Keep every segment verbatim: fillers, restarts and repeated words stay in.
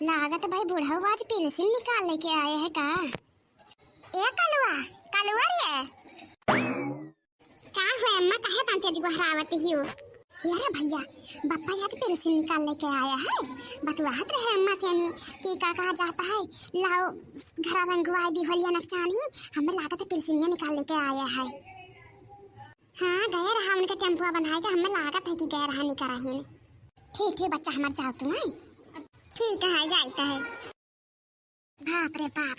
लागत भाई बुढ़ऊ आज पेंसिल निकाल लेके आए हैं का? ए कलुआ, कलुआ रे। का हुआ अम्मा, काहे तान तेज गोहरावत हियो? यार भैया, बप्पा आज पेंसिल निकाल लेके आया है। बतुआत रहे अम्मा से यानी कि का कहा जाता है, लाओ घरा रंगवाई दी होलिया नकचानी, हमें लागत है पेंसिलिया निकाल लेके आया है। हाँ, गए रहा उनका टेम्पुआ बंधाए के, हमें लागत है कि गए रहा निकरहिन। ठीक, ठीक बच्चा हमार, जाओ तुम, हैं? ठीक है, जाइत है। बाप रे बाप,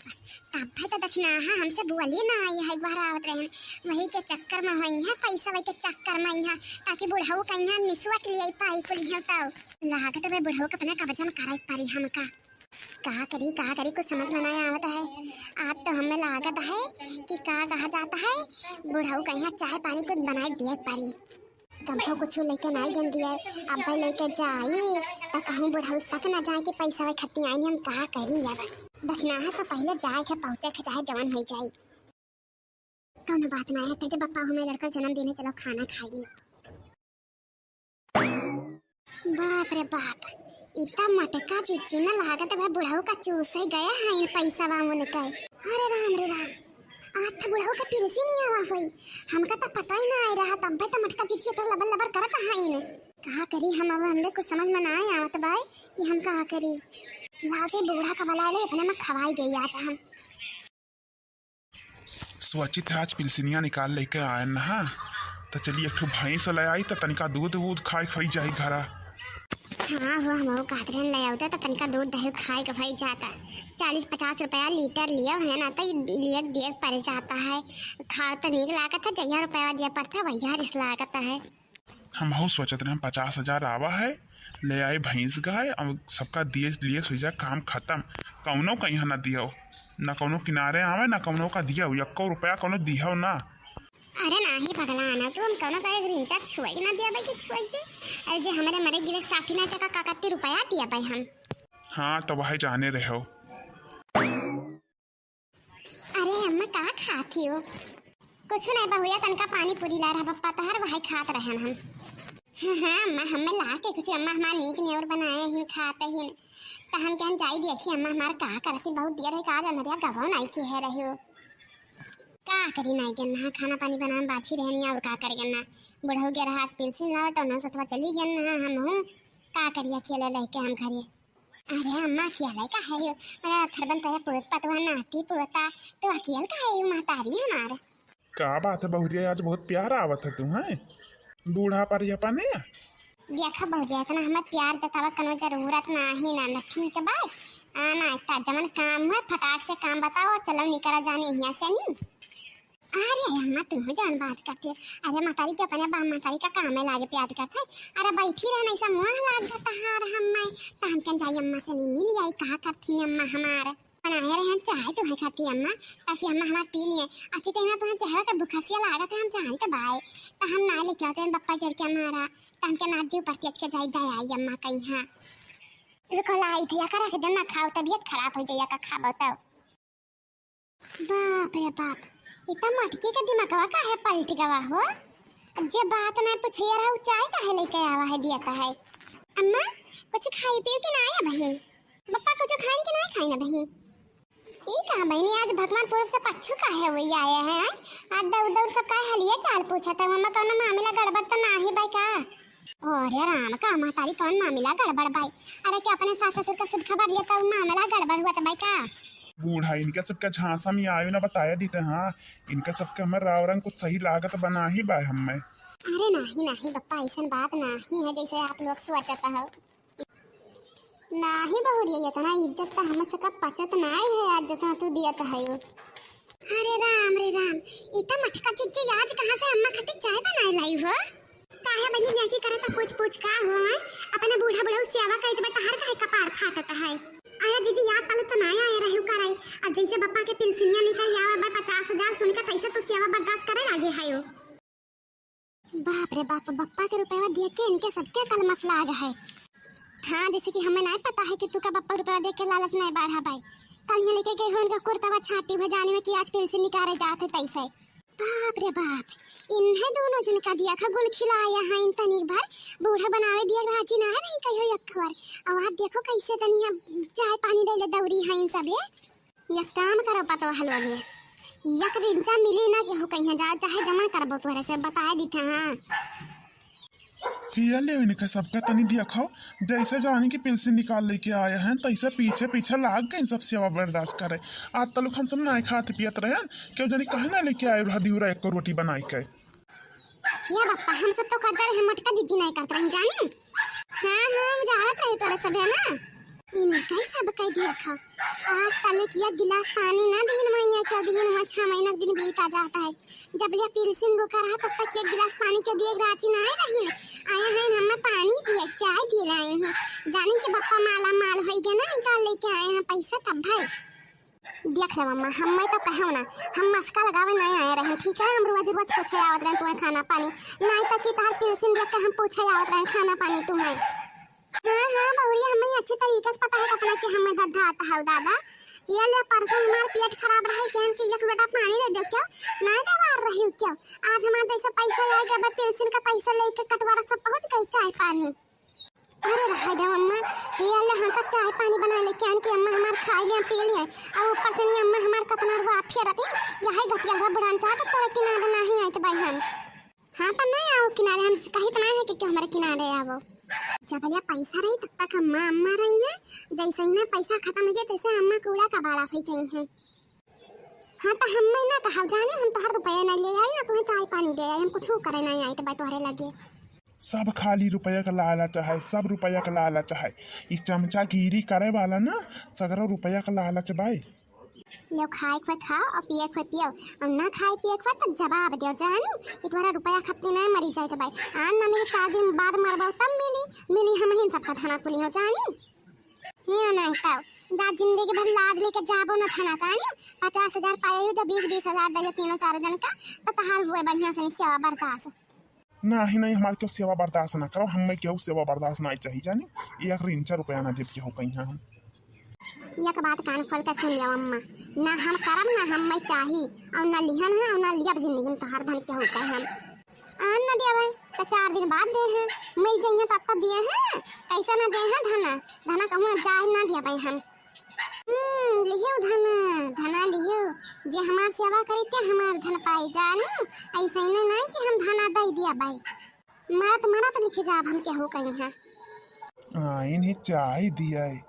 तब है तो दखिनाहा हमसे बोली ना आई है, गोहरावत रहन, वही के चक्कर में होई है, पैसा वही के चक्कर में आई है, ताकि बुढ़ऊ कहीं निसुअट लिया पाई कुल है तो। लागत बे बुढ़ऊ के अपने कब्जा में करे परी हमका। का करी, का करी, कुछ समझ में नहीं आवत है। आज तो हमें लागत है कि का कहा जाता है, बुढ़ऊ कहीं चाय पानी कुछ बनाए दिए परी। कमो कुछ लेके नाई गन दिया, अब भाई लेके जाई, त कहूँ बुढ़ऊ सक ना जाए कि पैसा वे खत्ती आईनी, हम का करी अब। दखिनाहा से पहले जाए के पहुँचे के चाहे जवन हो जाई। कौनो बात ना है, कहते बप्पा हमें लड़का जन्मदिन है, चलो खाना खाई। बाप रे बाप, इतना मटका चिच्ची न लागत बा, बुढ़ऊ का चूसे गया है इन पैसा बा उनका। अरे राम रे राम, आज तो बुढ़ऊ का पेंसिल नहीं आवा होई, हमका तो पता ही ना आए रहा, तब तो मटका चिच्ची इतना लबर लबर करत है इन। का करी हम, अब हमरे कुछ समझ में ना आए आवत बाय कि हम का करी। लाओ से बूढ़ा का बला ले, अपने में खवाई गई आज हम। सोचित है आज पेंसिलिया निकाल लेके आयन ना, तो चली एक ठो भैंस ले आई तो तनिका दूध वूध खाए के होई जाई घरा। हाँ हो, हम वो कहत रहन ले आवता तो तनिका दूध दही खाए के होई जाता। चालीस पचास रुपया लीटर लियो है ना, तो ये लिए दिए पड़ जाता है। खाओ तो नीक लागत है, जहिया रुपया दिया पड़ता वहिया रिस लागत है। हम बहुत सोचत रहे, पचास हजार आवा है, ले आए भैंस गाय, अब सबका दिए लिए सुइजा काम खत्म। कौनो कहीं ना दियो, ना कौनो किनारे आवे, ना कौनो का दियो, यक्को रुपया कौनो दियो ना। अरे नाही पगला ना तू, हम कौनो का एक रिंचा छुए ना दिया भाई कि छुए दे। अरे जे हमारे मरे गिरे साथी ना तका का कत्ती रुपया दिया भाई हम। हाँ, तो वह जाने रहो। अरे अम्मा, का खात ही हो? कुछ नहीं बहुरिया, तनका पानी पूरी ला रहा पप्पा तहर, वही खात रहन हम। हाँ, हाँ अम्मा, हमें ला के कुछ अम्मा हमार नीक नेवर बनाए हिन, खात हिन। त हम कहन जाई देखी अम्मा हमार का करती, बहुत देर है का जनरिया गवो नहीं की है रही हो। का करी नहीं के ना, खाना पानी बनाए बाछी रहनी और का करे ना। बुढ़ऊ के रहा आज पेंसिल लावे तो ना सतवा चली गए ना हम हूँ। का करी अकेले लेके हम घरे। अरे अम्मा, अकेले काहे हो? अरे अथर्वन तो है, पूत पतवा नाती पोता, तो अकेल काहे हो महतारी हमार? का बात है बहुरिया, आज बहुत प्यार आवत है तू, हैं? बूढ़ा पर ये अपने? देखा बहुरिया, इतना हमें प्यार जतावा कनो जरूरत नाही ना, ना ठीक बा। आ ना, इतना जमन काम है, फटाक से काम बताओ, चलो निकल जानी हियाँ से नी। अरे अम्मा, तू जौन बात करती है, अरे महतारी के अपने बाप महतारी का काम में लागे प्यार करत है। अरे बैठी रहना, ऐसा मुँह लाग जाता है। अरे हम मैं तो हम कन जाई अम्मा से नहीं मिल आई, कहा करती नहीं अम्मा हमार बनाए रहे हैं चाय तुम्हें खाती अम्मा, ताकि अम्मा हमार पी लिए। अच्छी तो मैं तुम्हें चेहरा का बुखसिया लागत है, हम जानते बाय, तो हम ना लेके आते हैं बप्पा गिर के हमारा, तो हम क्या नाच जी ऊपर तेज के जाई दे आई अम्मा कहीं। हाँ रुको, लाई थे या कर रख देना, खाओ तबीयत खराब हो जाए का खाबो तो। बाप रे बाप, इतना मटकी का दिमागवा काहे पलट गवा हो? अब जे बात ना पूछे रहा, उ चाय काहे लेके आवा है, दिया है। अम्मा, कुछ खाई पियो कि ना आया बहिन? बप्पा कुछ खाइन कि ना खाइन बहिन? ई का बहिनी, आज भगवान पूरब से पच्छू काहे हुई आए हैं? आज दौड़ दौड़ सब काहे हलिए चाल पूछत है? मम्मा कौनो मामला गड़बड़ तो ना ही बाई का? अरे राम, का महतारी कौन मामला गड़बड़ बाई? अरे क्या अपने सास ससुर का शुभ खबर दिया तो मामला गड़बड़ हुआ तो बाई का? बूढ़ा, इनका सबका झांसा में आयो ना बताया दीते, हाँ, इनका सबके हमर राव रंग कुछ सही लागत बना ही बाय हमें। अरे नाही, नाही बप्पा, ऐसन बात नाही है जैसे आप लोग सोचत हो। नाही बहुरिया, इतना इज्जत तो हम सबका पचत नाही है आज जितना तू दियत है। अरे राम रे राम, इतना मटका चिच्ची आज कहाँ से अम्मा खातिर चाय बनाए लाई हो? काहे बनी जाके करता पूछ पूछ का हो, हैं? अपने बूढ़ा बुढ़ऊ सेवा कइले बा, तहार काहे कपार फाटत है? अरे जीजी, याद तले तो ना आए रहे करे। अब जैसे बप्पा के पेंसिलिया निकल आवे बा पचास हजार, सुन के तैसे तो सेवा बर्दाश्त करे लागे है हो। बाप रे बाप, बप्पा के रुपया देख के इनके सबके कलमस लाग है। हाँ, जैसे कि हमें नहीं पता है कि तू का बप्पा रुपया देख के लालच नहीं बढ़ा भाई। कल ही लेके गए हो उनका कुर्तावा छाटी हुए जाने में कि आज पेंसिल निकाले जात है तैसे। बाप रे बाप, इन्हें दोनों जन का दिया खा गुल खिलाया है इन तनिक भर। बूढ़ा बनावे दिया राजी ना रही कहियो एक बार। अब आप देखो कैसे तनिया चाय पानी डैले दौरी है इन सभे। एक काम करो पतोह लोग, एक रिंचा मिली ना केहू कहिया जाओ, चाहे जमन करबो तोहरे से बताए दीथे। हाँ, हिया ले इनका सबका तनी दिया खाओ। जैसे जानी कि पिलसी निकाल लेके आए हैं, तैसे पीछे पीछे लाग गए सब सेवा बर्दाश्त करे। आज तलुक हम सब नाय खात पियत रहे, क्यों जानी कहे ना लेके आए रहा दिउरा एक रोटी बनाई के। हे बप्पा, हम सब तो करते रहे, मटका जिज्जी नहीं करते रहे, जानी। हाँ, हाँ, हम जानत रहे तोरे सबे ना। इनका ही सब कह दिया खाओ। आज तलुक एक गिलास पानी ना दीन मैया, क्यों दीन हुआ, छह महीना के दिन बीता जाता है। जब ले पिलसिन बुखार रहा, तब तक एक गिलास पानी के दिए राजी ना आए रही। आए हैं हमें पानी दिए, चाय दिए लाए हैं। जानी के बप्पा माला माल होई गए ना, निकाल लेके आए हैं पैसा तब भाई। देख ले मम्मा, हम मैं तो कहो ना, हम मस्का लगावे नहीं आए रहे, ठीक है? हम रोज रोज पूछे आवत रहे तुम्हें खाना पानी, नहीं तो कि तार पिलसिन देख के हम पूछे आवत रहे खाना पानी तुम्हें। हाँ, हाँ, बहुरिया, हमें अच्छे तरीके से पता है कतना के हमें धधा आता है दादा। ये ले, परसों हमार पेट खराब रहे, कहन कि एक लोटा पानी दे दो क्यों? ना देवार रही क्यों? आज हमार जैसे पैसा आए गए, बस पेंशन का पैसा लेके कटवारा सब पहुँच गई चाय पानी। अरे रहे दे अम्मा, ये ले, हम तो चाय पानी बना लेके आन के अम्मा हमार खाई लिया, पी लिया, और ऊपर से नहीं अम्मा हमार कतना रुआ फेरत है, यही गतिया हुआ बुढ़ान चाहत तोरे किनारे नहीं आए तो भाई हम। हाँ, तो नहीं आओ किनारे, हम कहित ना है कि क्यों हमारे किनारे आवो। जब ले पैसा रही, तब तक अम्मा, अम्मा रही है। जैसे ही ना पैसा खत्म हो जाए, तैसे अम्मा कूड़ा कबाड़ा हो जाए हैं। हाँ, तो हम मैं ना कहा जाने, हम तोहर रुपया ना ले आई, ना तुम्हें चाय पानी दे आई, हम कुछ करे नहीं आई, तो भाई तोहरे लगे। सब खाली रुपया का लालच है, सब रुपया का लालच है। ई चमचागिरी करे वाला ना, सगरो रुपया का लालच बाई। लो, खाए के खाओ और पिए के पियो, और ना खाए पिए के तो जवाब दियो जानी। ई तोहरा रुपया खत्ती ना मरी जाए तो भाई, आन ना मिली, चार दिन बाद मरबो तब मिली, मिली हम ही सबका धना कुली हो जानी। ये नहीं तो दा जिंदगी भर लाद लेके जाबो ना धना जानी। पचास हजार पाए हो जब बीस बीस हजार दे तीनों चारों जन का, तो तहार हुए बढ़िया से सेवा बर्दाश्त। नहीं, नहीं, हमारे क्यों सेवा बर्दाश्त ना करो, हमें क्यों सेवा बर्दाश्त नहीं चाहिए जानी। एक रिंचा रुपया ना देब के हो कहीं हम। एक बात कान खोल के सुन लियो अम्मा, ना हम करब, ना हम मैं चाही, और ना लिहन है, और ना लियब जिंदगी में तोहार धन के होकर हम। आन ना देवे, तो चार दिन बाद दे हैं, मिल जाइए तब तक दिए हैं, कैसे ना दे हैं धना, धना कहूँ ना जाए ना दिया भाई हम। हम्म, लियो धना, धना लियो, जे हमार सेवा करी ते हमार धन पाई जानी, ऐसे ही ना नहीं कि हम धना दे दिया भाई। मरत मरत लिखे जाब हम केहू कहीं है। आ, इन्हें चाय दिया है।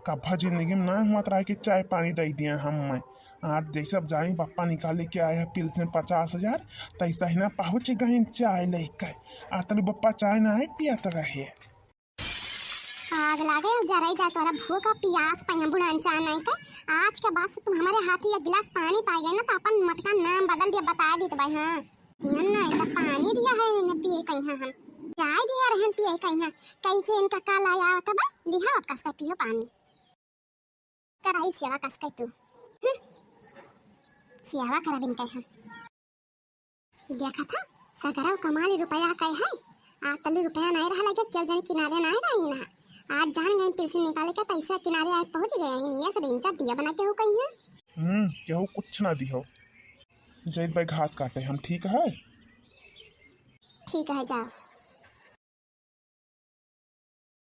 कब्बा जिंदगी में ना हुआ तरा के चाय पानी दे दिया हम मैं। आज जैसे अब जाई पप्पा निकाले के आए हैं पिलसिन पचास हजार, तैसा ही ना पहुँच गई चाय लेकर। आज तलु पप्पा चाय ना है पियत रहे। आग लागे, जराई जा तोरा भूख और पियास, पहिया बुढ़ान चाह नहीं के। आज के बाद से तुम हमारे हाथी एक गिलास पानी पाई गए ना, तो अपन मटका नाम बदल दिया, बता देत भाई। हाँ, ये नहीं तो पानी दिया है इन्हें पिए कहीं हम, चाय दिया रहन पिए कहीं। कैसे इनका काल आया तब दिया, अब कस के पियो पानी। कराई सेवा कस के तू। हम्म। सेवा करा बिन कहीं। देखा था, सगरव कमाल रुपया कई है। आज तलु रुपया नहीं रहा लगे, क्यों जाने किनारे नहीं रही ना। आज जान गए पिलसिन निकाले के, तैसा किनारे आए पहुँच गए हैं, एक रिंचा दिया बना के हो कहीं है। हम्म, केहू कुछ ना दिहो। जैत भाई घास काटे हम, ठीक है? ठीक है, जाओ।